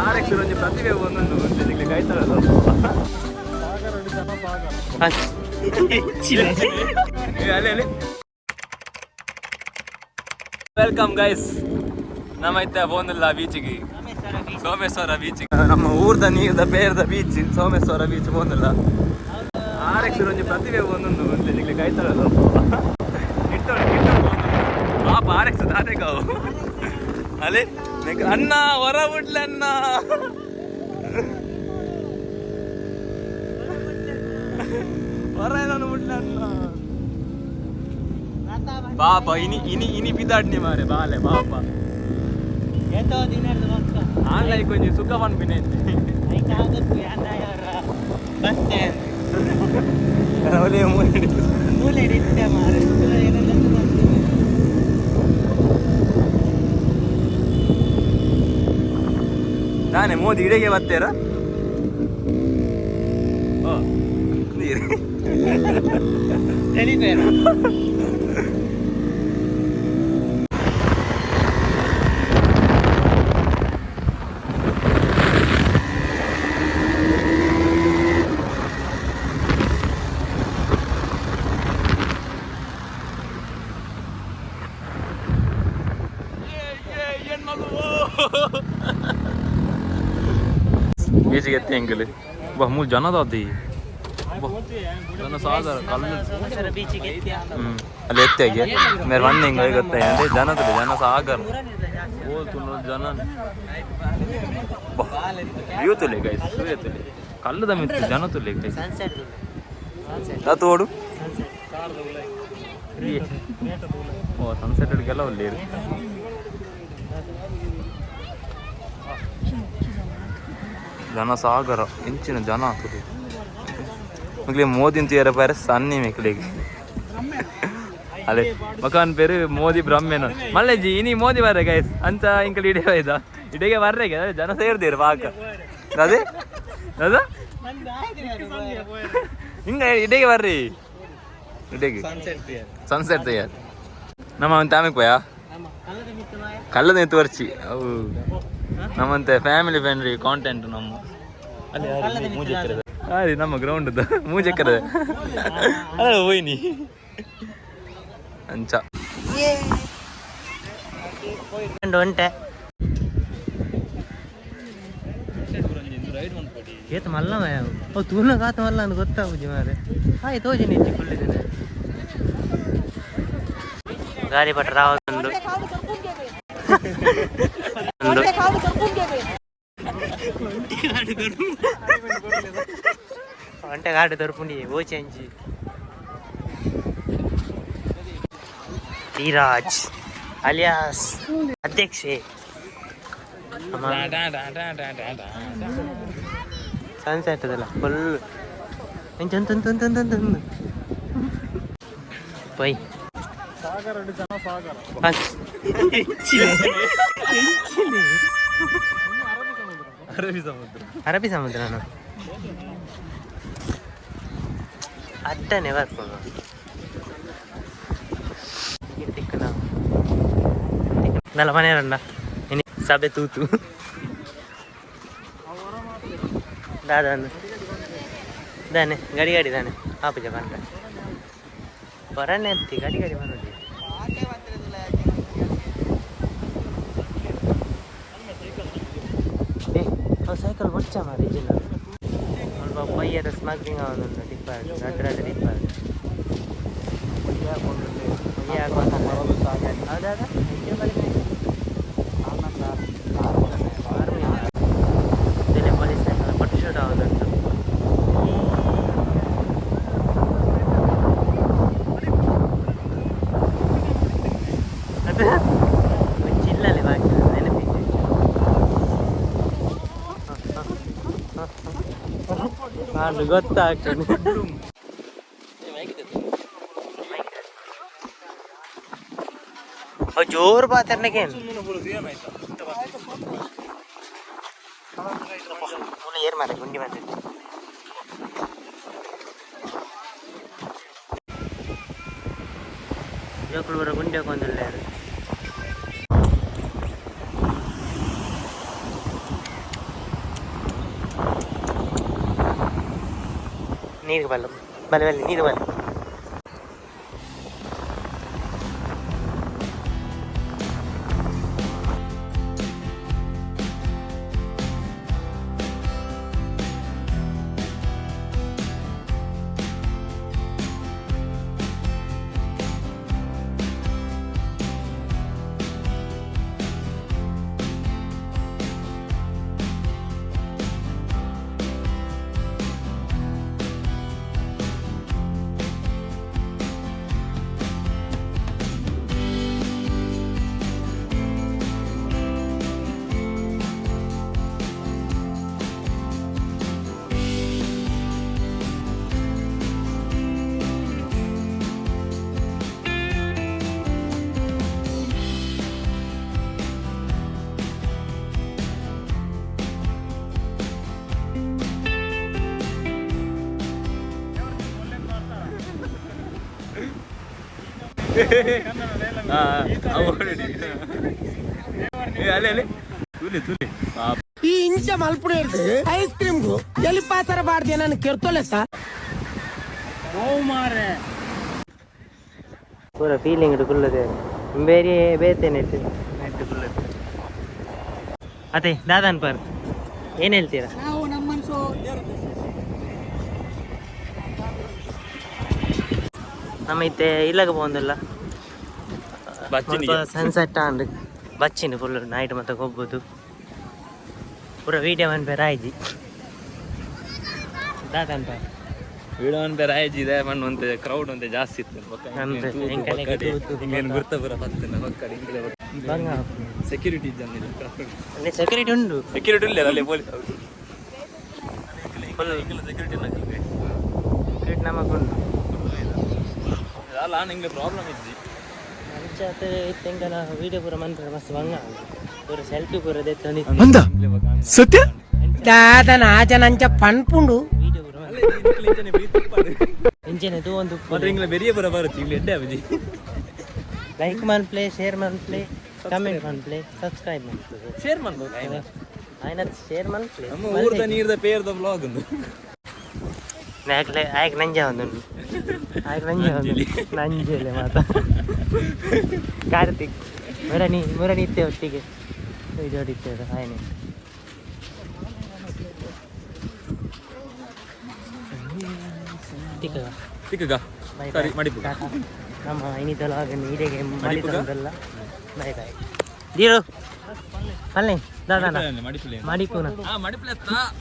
ಆರೆಕ್ಸ್ ಒಂಜಿ ಪ್ರತಿಭೆ ಒಂದೊಂದು ಒಂಜಿ ಕೈತಲ್ಲ. ಅಲ್ಲೇ ಅಲ್ಲಿ. Welcome guys, ನಮ್ಮ ಇತ್ತ ಪೋಂದಿಲ್ಲ ಬೀಚಿಗೆ, ಸೋಮೇಶ್ವರ ಬೀಚ್. ನಮ್ಮ ಊರ್ದ ನೀರ್ದ ಪೇರ್ದ ಬೀಚ್ ಸೋಮೇಶ್ವರ ಬೀಚ್ ಪೋಂದಿಲ್ಲ. ಆರೆಕ್ಸ್ ಒಂಜಿ ಪ್ರತಿಭೆ ಒಂದೊಂದು ಒಂಜಿ ಕೈತಲ್ಲ. ಇಟ್ಟೋಳು ಇಟ್ಟೋಳು ಪಾಪ ಆರೆಕ್ಸ್ ದಾದೆ ಕಾವು. ಅಲೆ ಅಣ್ಣ ಹೊರ ಬಿಡ್ಲ ಅಣ್ಣ, ಹೊರ ಏನೋ ಬಿಡ್ಲ ಅಣ್ಣ. ಪಾಪ ಇನಿ ಇನಿ ಇನಿ ಬಿದ್ದಾಡ್ನಿ ಮಾರೆ ಬಾಲೆ ಪಾಪ. ಆನ್ಲೈನ್ ಕೊಂಚ ಸುಖ ಪನ್ಪಿನ. ಅವಲೇ ಮೂಲೆ. ನಾನೇ ಮೋದಿ ಇಡೆಗೆ ಬತ್ತೇರ. ಓ ನೀರು. ಬೀಚಿಗೆ ಎತ್ತಿ ಎಂಗಲ್ ಬಾ ಮೂರು ಜನ ದಾದಿ ಜನ ಸಾಗರ ಕಲ್ಲು. ಅಲ್ಲಿ ಎತ್ತಾಗಿ ಮೇರೆ ಬಂದು ಹಿಂಗೆ ಗೊತ್ತಾಯ ಅಂದ್ರೆ ಜನ ತುಲೆ ಜನ ಸಾಗರ ಓ ತುಳು ಜನ ವ್ಯೂ ತುಲೆ ಗೈಸ್, ಸೂರ್ಯ ತುಲೆ ಕಲ್ಲುದ ಮಿತ್ತು ಜನ ತುಲೆ ಗೈಸ್. ತೋಡು ಓ ಸನ್ಸೆಟ್ ಗೆಲ್ಲ ಒಲ್ಲೇರು. ಜನ ಸಾಗರ ಇಂಚಿನ ಜನ ತುಲೆ ಮಕ್ಳಿಗೆ ಮೋದಿ ಅಂತ ಪಾರೆ ಸನ್ನಿ ಮೆಕ್ಲಿಗೆ ಅದೇ ಮಕಾನ್ ಪೇರು ಮೋದಿ ಬ್ರಹ್ಮೇನ ಮಲ್ಲೆಜಿ ಇನಿ ಮೋದಿ ಬರ್ರೆ ಗೈಸ್ ಅಂಚ ಇಂಕಲ್ ಇಡೇ ಹೋಯ್ದ ಇಡೆಗೆ ಬರ್ರೆಗೆ ಜನ ಸೇರ್ದಿರು ಪಾಕ ಅದೇ ಅದ ಹಿಂಗ ಇಡೆಗೆ ಬರ್ರಿ ಇಡೆಗೆ ಸನ್ಸೆಟ್ ತಯಾರ್ ನಮ್ಮ ಅವನ್ ತಾಮಿಕ್ ಪೋಯಾ ಕಲ್ಲದ ಎತ್ತು ವರ್ಚಿ ಅವು ನಮ್ಮಂತೆ ಫ್ಯಾಮಿಲಿ ಫ್ರೆಂಡ್ಲಿ ಕಾಂಟೆಂಟ್ ನಮ್ಮ ಅಲ್ಲಿ ಮೂಜೆಕ್ಕರದ ಅದೇ ನಮ್ಮ ಗ್ರೌಂಡ್ ಮೂಜೆಕ್ಕರದ ಅಲ್ಲ ಹೋಯ್ನಿ ಅಂಚ. ಒಂಟೆ ಏತ್ ಮಲ್ಲ ಓ ತೂನ ಕಾತ ಮಲ್ಲ ಅಂತ ಗೊತ್ತಾಗುಜಿ ಮಾರೆ. ಹಾಯ್ ತೋಜಿ ನಿಚ್ಚಿ ಕುಳ್ಳಿದ್ದೇನೆ ಗಾರಿ ಪಟ್ಟ ರಾವೊಂದು ಒಂಟೆ ಗಾಡಿ ದೊರ್ಪುಂಡಿ ಓ ಚೇಂಜಿ ಧೀರಾಜ್ ಅಲಿಯಾಸ್ ಅಧ್ಯಕ್ಷೆ ಸನ್ಸೆಟ್ ಅದಲ್ಲ ಫುಲ್ ಅಂಚಂತಂತಂತಂತಂತ ಪೈ. ಅರಬ್ಬಿ ಸಮುದ್ರ. ಅರಬ್ಬಿ ಸಮುದ್ರ ಅಟ್ಟನೆ ಬರ್ಕೊಂಡು ತಿಕ್ಕನ ನಲ್ಲ ಮನೆಯಲ್ಲ ಇನಿ ಸಭೆ ತೂತು ದಾದ ದಾನೆ ಗಡಿ ಗಡಿ ದಾನೆ ಆಪುಜ ಬಂದ ಹೊರನೆ ಎತ್ತಿ ಗಡಿ ಗಡಿ ಬಂದಿ. ಏ ಅವು ಸೈಕಲ್ ಬೊಚ್ಚ ಮಾರಿ ಜಿಲ್ಲ ಸ್ವಲ್ಪ ಪೊಯ್ಯದ ಸ್ಮಗ್ಲಿಂಗ್ ಅವನೊಂದು ಟಿಪ್ಪರ್ ರಡ್ಡು ರಡ್ಡು ಟಿಪ್ಪರ್ ಪೊಯ್ಯ ಹಾಕೊಂಡು ಹೌದಾ. ಪೊಲೀಸ್ ಫೋಟೋ ಶೂಟ್ ಆಗೋದುಂಟು. ಅದು ಚಿಲ್ಲಲ್ಲಿ ಬಾಕಿ ನೆನಪಿತ್ತು. ನಾನು ಗೊತ್ತಾಗ್ತದೆ. ಜೋರು ಪಾತರ್ನಕ್ಕೆ ಏರ್ ಮಾರ ಗುಂಡಿ ಬಂದಿತ್ತು. ಜೋಕುಲು ಬರೋ ಗುಂಡಿ ಹಾಕೊಂದಿಲ್ಲ. ನೀರು ಬಲ್ಲ ಬಲೆ ಬಲೆ ನೀರು ಬಲ್ಲ. ಅಲ್ಲೇ ಅಲ್ಲೇ ತೂಲಿ ತೂಲಿ. ಈ ಇಂಚ ಮಲ್ಪುಣ ಐಸ್ ಕ್ರೀಮ್ ಎಲ್ಲಿ ಪಾಸರ ಬಾರ್ದೆ ನಾನು ಕೆರ್ತೋಲೆ ಸಾ. ಪೂರ ಫೀಲಿಂಗ್ ಕುಲ್ಲದೆ ಬೇರೆ ಬೇತೇನೆ ನೆಟ್ಟು ಕುಲ್ಲದೆ. ಅದೇ ದಾದಾನ್ ಪರ್ ಏನು ಹೇಳ್ತೀರಾ? ನಮ್ಮ ಇತ್ತೆ ಇಲ್ಲಗ ಪೋಂದಿಲ್ಲ. ಬಚ್ಚಿನಿಗೆ. ಸನ್ಸೆಟ್ ಆಂಡ್ ಬಚ್ಚಿನ ಫುಲ್ ನೈಟ್ ಮತ್ತೆ ಹೋಗ್ಬೋದು. ಪೂರ ವೀಡಿಯೋ ಮನ್ಪೇರ ಆಯ್ಜಿ ದಾದಾನ್ ಪರ್. ವಿಡಿಯೋ ಅನ್ಪೇರ ಆಯ್ಜಿ ಇದೆ ಮಣ್ಣು ಒಂತೆ ಕ್ರೌಡ್ ಒಂತೆ ಜಾಸ್ತಿ ಇತ್ತು. ಬೊಕ್ಕ ಅಂದ್ರೆ ತೂತು ಎಂಕಲೆಗ್ ಬೊಕ್ಕಡೆ, ತೂತು ಹಿಂಗೇನು ಗುರ್ತ ಪೂರ ಬತ್ತಿನ ಬೊಕ್ಕಡೆ ಇಂಗ್ಲೆ. ಬಂಗ. ಸೆಕ್ಯೂರಿಟಿ ಇದ್ದಂದಿಲ್ಲ. ಅಲ್ಲಿ ಸೆಕ್ಯೂರಿಟಿ ಉಂಟು. ಸೆಕ್ಯೂರಿಟಿ ಇಲ್ಲ ಅಲ್ಲಿ, ಪೊಲೀಸ್ ಸೆಕ್ಯೂರಿಟಿ ಇಲ್ಲ. ಸೆಕ್ಯೂರಿಟಿ ನಮಗುಂಟು. ಅಲ್ಲ, ನಿಂಗೆ ಪ್ರಾಬ್ಲಮ್ ಇಜ್ಜಿ. ಅಂಚಾತ ಇತ್ತೆಂಕಲ ವೀಡಿಯೋ ಪೂರ ಮನ್ಪುರ ಮಸ್ತ್ ಬಂಗ ಪೂರ ಸೆಲ್ಫಿ ಪೂರ ದೆತ್ತೊಂದು. ಸತ್ಯ. ದಾದನ ಆಜನ ಅಂಚ ಪನ್ಪುಂಡು. ವೀಡಿಯೋ ಪೂರ ಇಂಚೆನೆ ತೂ ಒಂದು. ಮಾತ್ರ ಇಂಗ್ಲೆ ಬೆರಿಯ ಪೂರ ಬರುತ್ತೆ ಇಂಗ್ಲೆ ಎಡ್ಡೆ ಅಭಿಜಿ. ಲೈಕ್ ಮನ್ಪ್ಲೆ, ಶೇರ್ ಮನ್ಪ್ಲೆ, ಕಮೆಂಟ್ ಮನ್ಪ್ಲೆ, ಸಬ್ಸ್ಕ್ರೈಬ್ ಮನ್ಪ್ಲೆ. ಶೇರ್ ಮಾಡ್ಬೋದು. ಆಯ್ನ ಶೇರ್ ಮನ್ಪ್ಲೆ. ನಮ್ಮ ಊರ್ದ ನೀರ್ದ ಪೇರ್ದ ಬ್ಲಾಗ್ ಒಂದು. ನಾಕ್ಲೆ ಆಯ್ಕೆ ನಂಜ ಒಂದು ಆಯ್ಕೆ ನಂಜ ಒಂದು ನಂಜಲೆ ಮಾತ. ಕಾರ್ತಿಕ್ ಮುರಣಿ ಮುರಣಿ ಇತ್ತೆ ಒಟ್ಟಿಗೆ ಜೋಡಿತ್ತೇವೆ ಆಯ್ನೆ. ತಿಕ್ಕ. ತಿಕ್ಕಗ. ಬಾಯ್. ಸರಿ, ಮಡಿಪುಗ. ನಮ್ಮ ಇನ್ನಿತಲ ಇಡೆಗೆ ಮಡಿಪುಗ? ಮಡಿಪುಗಲ್ಲ. ಬಾಯ್ ಬಾಯ್ ದೀರು ಪಲ್ಲೆ ದಾದಾನ. ಮಡಿಪುಲೆ. ಮಡಿಪುನ. ಆ ಮಡಿಪುಲೆ. ಹಾಂ.